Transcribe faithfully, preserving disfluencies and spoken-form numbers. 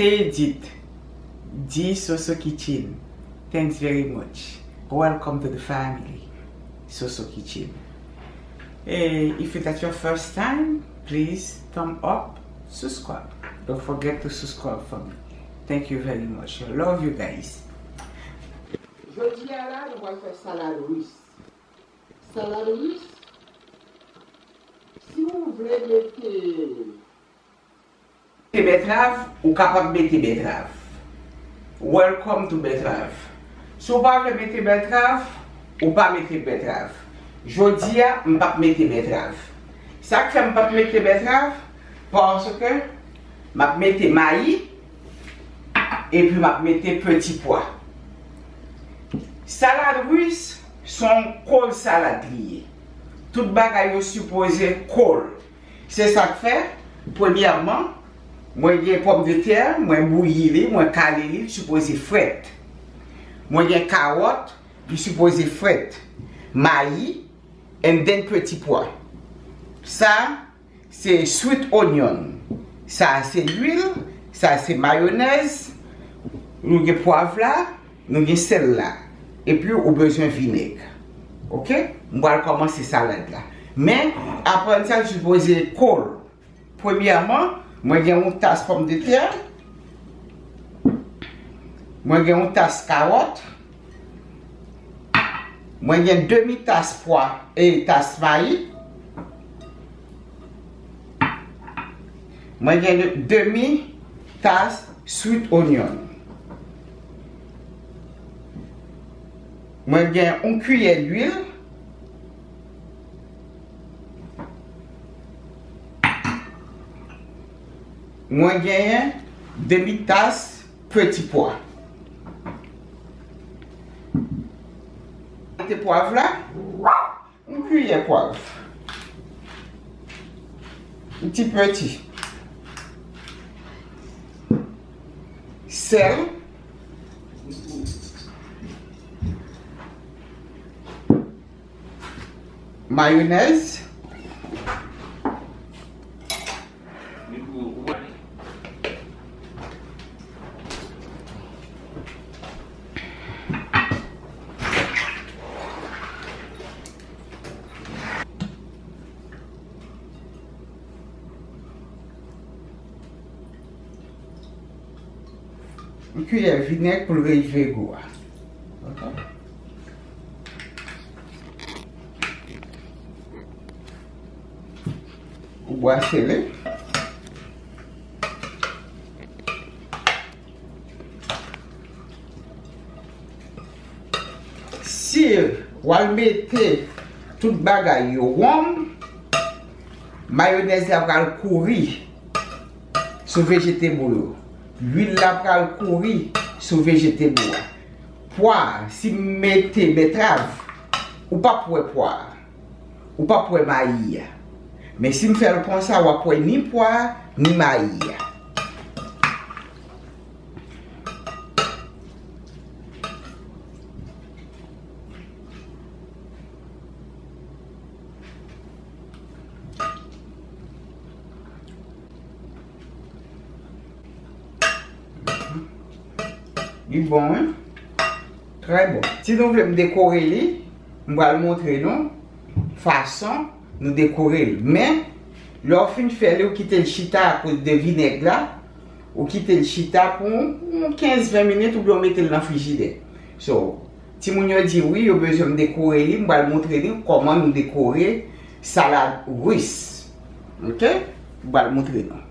Edith, di Soso Kitchen. Thanks very much. Welcome to the family, Soso Kitchen. Eh, if it's your first time, please thumb up, subscribe. Don't forget to subscribe for me. Thank you very much. I love you guys. Jodi a la, nou pral fè salad ris. Salad ris, si ou vle mete Mete bètrav, ou kapab mete bètrav. Welcome to bètrav. Si w pa vle mete bètrav, ou pa mete bètrav. Jodi a, m p ap mete bètrav. Sa k fè m p ap mete bètrav? Paske m ap mete mayi, epi m ap mete peti pwa. Salad ris, se yon cold salad li ye. Tout bagay yo sipoze cold. Se sa k fè, premyèman, mwen gen pòmdetè, mwen bouyi li, mwen kale li, li sipoze frèt. Mwen gen kawòt, li sipoze frèt. Mayi, and then peti pwa. Sa, se sweet onion. Sa, se lwil, sa, se mayonèz. Nou gen pwav la, nou gen sèl la. Epi ou bezwen vinèg. Oke? M pral kòmanse salad la. Men, aprann sa, li sipoze cold. Premyèman, mwen gen yon tas pòmdetè. Mwen gen yon tas kawòt. Mwen gen demi tas pwa, e tas mayi. Mwen gen demi tas sweet onion. Mwen gen yon kiyè lwil. Mwen genyen demi tas peti pwa. Mete pwav la. Yon kiyè pwav. Yon ti peti. Sèl. Mayonèz. Yon kiyè vinèg pou l rejwe gou a. Oke? Ou bwase li. Si w al mete tout bagay yo wonm, mayonèz la pral kouri sou vejetab yo. Lwil la pral kouri sou vejetab yo. Pwa, si m mete bètrav, ou p ap wè pwa. Ou p ap wè mayi a. Men si m fè l konsa, w ap wè ni pwa, ni mayi a. Li bon, wi. Trè bon. Si nou vle m dekore li, m pral montre nou fason nou dekore l. Men, lè w fin fè li, ou kite l chita akoz de vinèg la. Ou kite l chita pou yon kenz ven minit oubyen w mete l nan frijidè. So, timoun yo di wi, yo bezwen m dekore li, m pral montre nou kòman nou dekore salad ris. Oke? M pral montre nou.